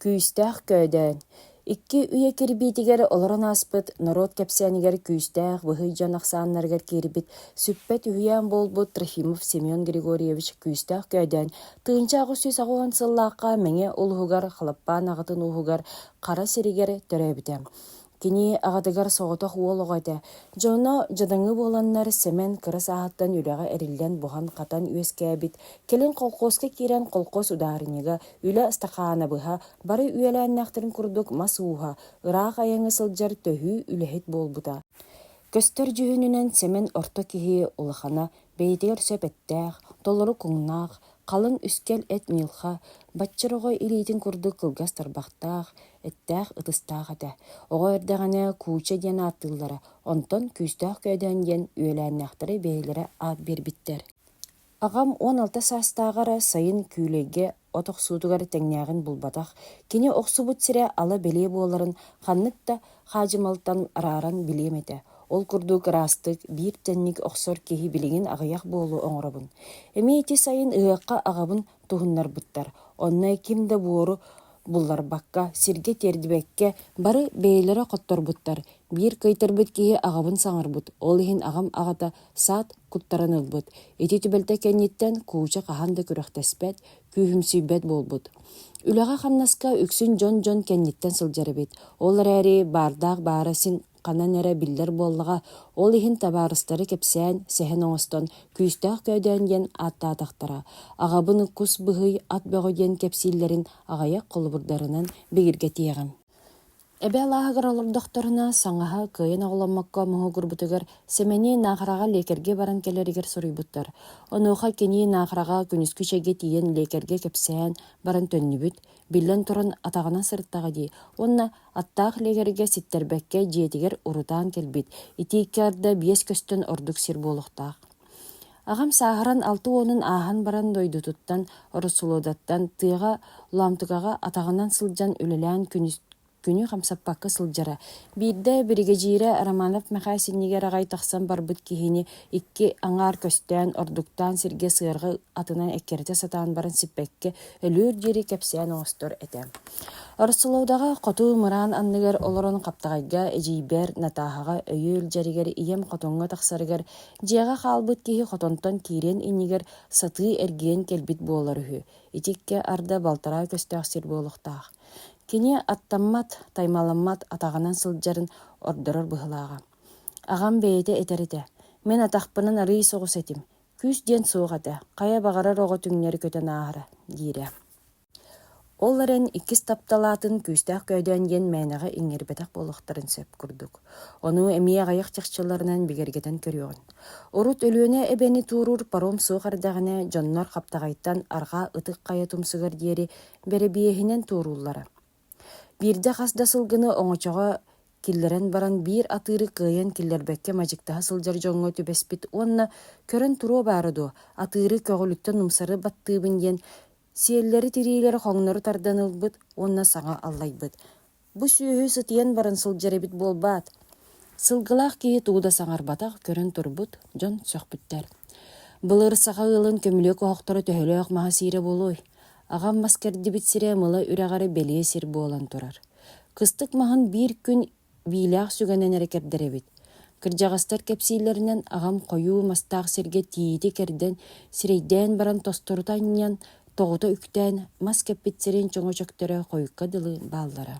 Күүстээх көөдөөн Икки үйэ кирбиитигэр олорон ааспыт норуот кэпсээнигэр күүстээх быһый дьон ахсааннарыгар киирбит сүппэт үһүйээн буолбут Трофимов Семен Григорьевич Күүстээх Көөдөөн 1880 сыллаахха Мэҥэ улууһугар Халаппаан аҕатын ууһугар Хара сиригэр төрөөбүтэ. Кини аҕатыгар соҕотох уол оҕо этэ. Дьоно дьадаҥы буоланнар Сэмэн кыра сааһыттан үлэҕэ эриллэн буһан-хатан үөскээбит, кэлин колхуоска киирэн колхоз удаарынньыга, үлэ ыстакаанабыһа, бары үөлээннээхтэрин курдук мас ууһа, ыраах айаҥҥа сылдьар төһүү үлэһит буолбута. Көстөр дьүһүнүнэн Сэмэн орто киһи улахана, бэйэтигэр сөп эттээх, толору куҥнаах, халыҥ үскэл эт ньылха, баччыр оҕо илиитин курдук кылгас тарбахтаах, эттээх ытыстаах этэ. Оҕо эрдэҕинэ Кууча диэн ааттыыллара, онтон Күүстээх Көөдөөн диэн үөлээннээхтэрэ бэйэлэрэ аат биэрбиттэр. Аҕам 16 саастааҕар сайын күүлэйгэ от охсуутугар тэҥнээҕин булбатах, кини охсубут сирэ ала бэлиэ буоларын ханнык да хаадьымалтан арааран билиэм этэ. Ол курдук ыраастык, биир тэҥник охсор киһи билигин аҕыйах буолуо оҥоробун. Эмиэ ити сайын ыһыахха аҕабын туһуннарбыттар. Онно ким да буору булларбакка, сиргэ тиэрдибэккэ бары бэйэлэрэ хотторбуттар. Биир кыайтарбыт киһи аҕабын саҥарбыт, ол иһин аҕам аҕата саат куттаран ылбыт. Ити түбэлтэ кэнниттэн Кууча хаһан да күрэхтэспэт, күүһүмсүйбэт буолбут. Үлэҕэ-хамнаска үксүн дьон-дьон кэнниттэн сылдьар эбит. Ол эрээри баардаах баара син ханан эрэ биллэр буоллаҕа, ол иһин табаарыстары кэпсээн, сэһэн оҥостон, күүстээх көөдөөн диэн ааттаатахтара. Аҕабын кус быһый, ат бөҕө диэн кэпсииллэрин аҕыйах холобурдарынан бигэргэтиэҕим. Эбэ алааһыгар олордохторуна, саҥаһа кыайан оҕоломмокко моһуогурбутугар Сэмэни Наахараҕа лиэкэргэ баран кэлэригэр суруйбуттар. Онуоха кини Наахараҕа күнүскү чэйгэ тиийэн лиэкэргэ кэпсээн баран төннүбүт, биллэн туран атаҕынан сырыттаҕа дии уонна аттаах лиэгэргэ ситтэрбэккэ дьиэтигэр урутаан кэлбит, ити икки арда биэс көстөн ордук сир буолуохтаах. Аҕам сааһыран алта уонун ааһан баран дойдутуттан, Ороссолуодаттан, тыаҕа Лоомтукаҕа атаҕынан сылдьан үлэлээн күнүс күнү хамсаппакка сылдьара. Биирдэ биригэдьиирэ Романов Мэхээс иннигэр аҕай тахсан барбыт киһини икки аҥаар көстөөн, ордуктаан сиргэ сыарҕа атынан эккирэтэ сатаан баран сиппэккэ өлүөр диэри кэпсээн оҥостор этэ. Ороссолуодаҕа хоту мыраан анныгар олорон хаптаҕайга эдьиийбэр Натааһаҕа өйү илдьэригэр ийэм хотоҥҥо тахсарыгар дьиэҕэ хаалбыт киһи хотонтон киириэн иннигэр сатыы эргийэн кэлбит буолар үһү. Ити икки арда балтараа көстөөх сир буолуохтаах. Кини аттаммат, таймаламмат атаҕынан сылдьарын ордорор быһыылааҕа. Аҕам бэйэтэ этэр этэ: «Мин атахпынан арыый соҕус этим, күүс диэн суох этэ, хайа баҕарар оҕо түҥнэри көтөн ааһара» диирэ. Ол эрэн иккис тапталаатын күүстээх көөдөөн диэн мээнэҕэ иҥэрбэтэх буолуохтарын сөп курдук. Ону эмиэ аҕыйах чахчыларынан бигэргэтэн көрүөҕүн. Урут Өлүөнэ эбэни туоруур паром суох эрдэҕинэ дьоннор Хаптаҕайтан арҕаа Ытык Хайа тумсугар диэри бэрэбиэһинэн туорууллара. Биирдэ хас да сылгыны оҥочоҕо киллэрэн баран биир атыыры кыайан киллэрбэккэ мадьыктаһа сылдьар дьоҥҥо түбэспит уонна көрөн туруо баара дуо, атыыры көҕүлүттэн умсары баттыыбын диэн сиэллэри-тириилэри хоҥнору тардан ылбыт уонна саҥа аллайбыт. Бу сүөһү сытыйан баран сылдьар эбит буолбаат? Сылгылаах киһи тугу да саҥарбатах, көрөн турбут, дьон сөхпүттэр. Былыр саха ыалын көмүлүөк оһохторо төһөлөөх маһа сиирэ буолуой? Аҕам мас кэрдибит сирэ Мыла үрэҕэр бэлиэ сир буолан турар. Кыстык маһын биир күн биилээх сүгэнэн эрэ кэрдэр эбит. Кырдьаҕастар кэпсииллэринэн аҕам хойуу мастаах сиргэ тиити кэрдэн, сирэйдээн баран тосторута анньан, тоҕута үктээн, мас кэппит сирин чөҥөчөктөрө хойукка дылы бааллара.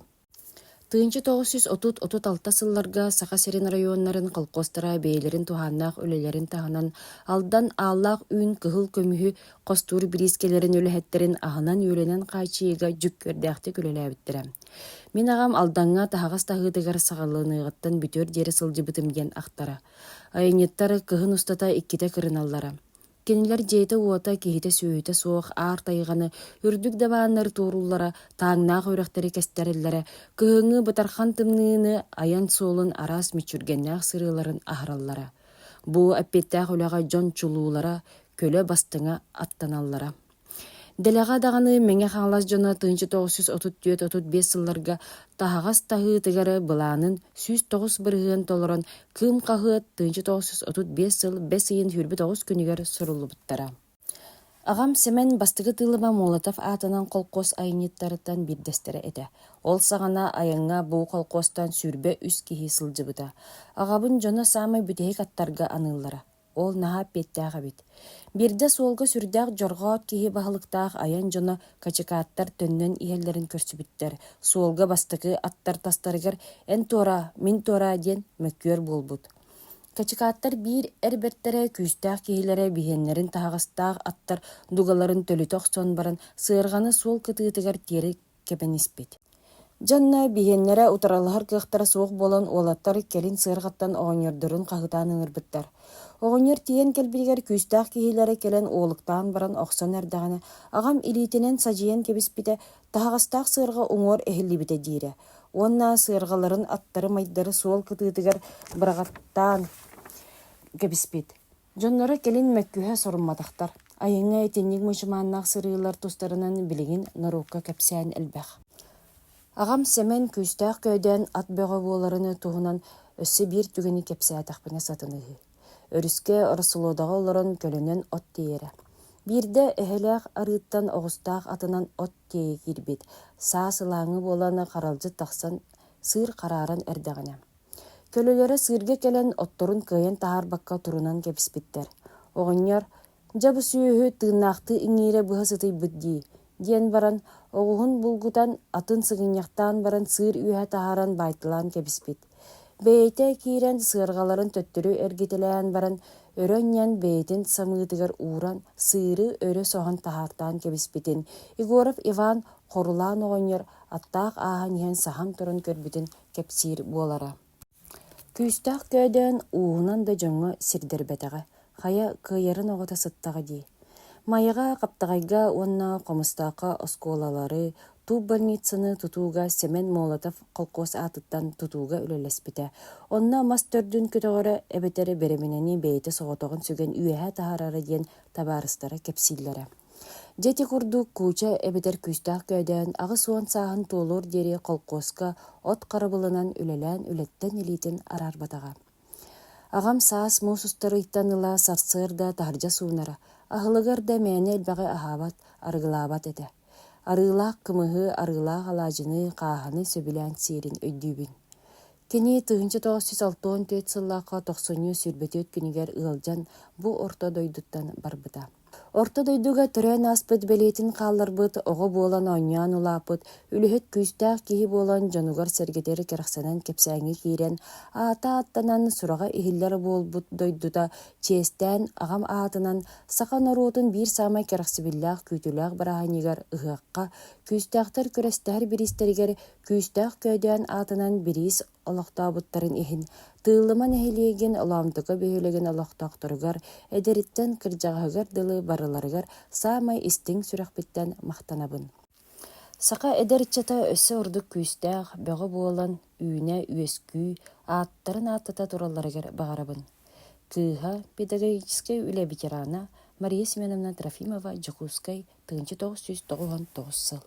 1930-36 сылларга Саха сирин оройуоннарын колхозтара бэйэлэрин туһааннаах үлэлэрин таһынан Алдан Ааллаах Үүн кыһыл көмүһү хостуур бириискэлэрин үлэһиттэрин аһынан-үөлүнэн хааччыйыыга дьүккүөрдээхтик үлэлээбиттэрэ. Мин аҕам Алдаҥҥа таһаҕас таһыытыгар саҕаланыаҕыттан бүтүөр диэри сылдьыбытым диэн ахтара. Айанньыттар кыһын устата иккитэ кырыналлара. Кинилэр дьиэтэ-уота, киһитэ-сүөһүтэ суох аар тайҕаны, үрдүк дабааннары туорууллара, тааҥнаах үрэхтэри кэстэрэллэрэ, кыһыҥҥы бытархан тымныыны, айан суолун араас мүччүргэннээх сырыыларын аһараллара. Бу эппиэттээх үлэҕэ дьон чулуулара, көлө бастыҥа аттаналлара. Дэлэҕэ даҕаны Мэҥэ Хаҥалас дьоно 1934-35 сылларга таһаҕас таһыытыгар былаанын 109% толорон Кыым хаһыат 1935 сыл бэс ыйын 29 күнүгэр суруллубуттара. Аҕам Сэмэн бастакы Тыылыма Молотов аатынан холкуос айанньыттарыттан биирдэстэрэ этэ. Ол саҕана айаҥҥа бу холкуостан 23 киһи сылдьыбыта. Аҕабын дьоно саамай бүтэһик аттарга аныыллара. Ол наһаа эппиэттээх эбит. Биирдэ суолга сүрдээх дьорҕоот киһи баһылыктаах айан дьоно качекаттар төннөн иһэллэрин көрсүбүттэр. Суолга бастакы аттар тастарыгар «Эн туораа, мин туораа» диэн мөккүөр буолбут. Качекаттар биир эр бэртэрэ күүстээх киһилэрэ биһиэннэрин таһаҕастаах аттар дугаларын төлүтэ охсон баран сыарҕаны суол кытыытыгар тиэрэ кэбэн испит. Дьонно биһиэннэрэ утарылаһар кыахтара суох буолан уолаттар кэлин сыарҕаттан оҕонньордорун хаһытаан ыҥырбыттар. Оҕонньор тиийэн кэлбитигэр күүстээх киһилэрэ кэлэн уолуктаан баран охсон эрдэҕинэ аҕам илиитинэн садьыйан кэбиспитэ таһаҕастаах сыарҕа уҥуор эһиллибитэ диирэ уонна сыарҕаларын аттары-майдары суол кытыытыгар быраҕаттаан кэбиспит. Дьонноро кэлин мөккүһэ сорумматахтар. Айаҥҥа итинник мучумааннаах сырыылар тустарынан билигин норуокка кэпсээн элбэх. Аҕам Сэмэн күүстээх көөдөөн ат бөҕө буоларын туһунан өссө биир түгэни кэпсээтэхпинэ сатаныыһы. Өрүскэ Ороссолуодаҕа олорон көлөнөн от тиэйэрэ. Биирдэ эһэлээх арыыттан оҕустаах атынан от тиэйэ киирбит, саас ылааҥы буолан харалдьыт тахсан сыыр харааран эрдэҕинэ. Көлөлөрө сыырга кэлэн отторун кыайан таһаарбакка турунан кэбиспиттэр. Оҕонньор «Дьэ бу сүөһү тыыннаахтыы иҥиирэ быһа сытыйбыт дии» диэн баран оҕуһун булгутан атын сыгынньахтаан баран сыыр үөһэ таһааран баайталаан кэбиспит. Бэйэтэ киирэн сыарҕаларын төттөрү эргитэлээн баран өрө анньан бэйэтин самыытыгар ууран сыыры өрө соһон таһаартаан кэбиспитин Егоров Иван Хорулаан оҕонньор аттаах ааһан иһэн саһан туран көрбүтүн кэпсиир буолара. Күүстээх көөдөөн ууһунан да дьоҥҥо сирдэрбэтэҕэ, хайа кыайарын оҕото сыттаҕа дии. Майаҕа, Хаптаҕайга уонна Хомустаахха оскуолалары, тууп больницаны тутууга Сэмэн Молотов холкуос аатыттан тутууга үлэлэспитэ. Онно мас төрдүн көтөҕөрө эбэтэр бэрэбинэни бэйэтэ соҕотоҕун сүгэн үөһэ таһаарара диэн табаарыстара кэпсииллэрэ. Дьэ ити курдук кууча эбэтэр күүстээх көөдөөн 80 сааһын туолуор диэри холкуоска от харабылынан үлэлээн үлэттэн илиитин араарбатаҕа. Аҕам саас муус устар ыйтан ыла сарсыарда таһырдьа суунара, аһылыгар да мээнэ элбэҕи аһаабат, арыгылаабат этэ. Арыылаах кымыһы, арыылаах алаадьыны, хааһыны сөбүлээн сиирин өйдүүбүн. Кини 1964 сыллаахха тохсунньу 24 күнүгэр ыалдьан бу орто дойдуттан барбыта. Орто дойдуга төрөөн ааспыт бэлиэтин хаалларбыт, оҕо буолан оонньоон улааппыт, үлэһит күүстээх киһи буолан дьонугар-сэргэтигэр кэрэхсэнэн кэпсээҥҥэ киирэн, аата ааттанан сураҕа иһиллэр буолбут дойдута чиэстээн аҕам аатынан саха норуотун биир саамай кэрэхсэбиллээх күүтүүлээх бырааһынньыгар ыһыахха күүстээхтэр күрэстэһэр бириистэригэр күүстээх көөдөөн аатынан бириис олохтообуттарын иһин Тыыллыма нэһилиэгин Лоомтука бөһүөлэгин олохтоохторугар эдэриттэн кырдьаҕаһыгар дылы барыларыгар саамай истиҥ сүрэхпиттэн махтанабын. Саха эдэр ыччата өссө ордук күүстээх, бөҕө буолан үүнэ-үөскүү, ааттарын ааттата туралларыгар баҕарабын. Кыыһа, педагогическай үлэ ветерана Мария Семеновна Трофимова, Дьокуускай, 1999 сыл.